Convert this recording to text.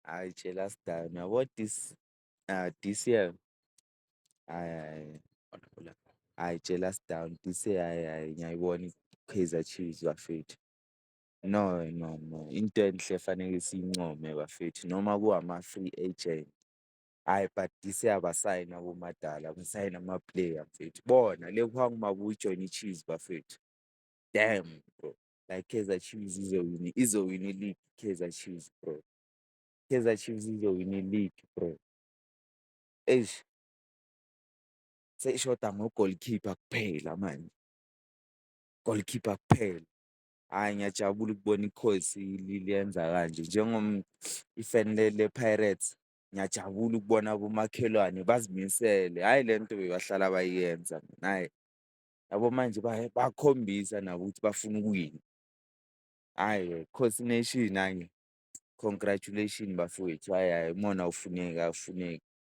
Hhayi, jealous down yabo this year, hhayi hhayi hhayi, jealous down this year, hhayi hhayi, ngiyayibona i-Kaizer Chiefs bafethu. No, no, no, into enhle faneke siyincome bafethu noma kuwama-free agent, hhayi but this year abasayini aboMadala, basayine ama-player mfethu. Bona Lebohang Maboe ujoyine i-Chiefs bafethu, damn bro, like Kaizer Chiefs izowina, izowina i-league i-Kaizer Chiefs bro, Kaizer Chiefs izowina i-league bro. Eish, seyishoda ngo-goalkeeper kuphela manje, goalkeeper kuphela. Hhayi, ngiyajabula ukubona ikhosi liyenza kanje i-fan le-Pirates, ngiyajabula ukubona abomakhelwane bazimisele, hhayi le nto bebahlala bayenza hhayi, yabo manje bayakhombisa nabo ukuthi bafuna ukuwina. Hhayi, Khosi Nation hhayi, congratulation bafowethu, hhayi hhayi umona awufuneki, awufuneki.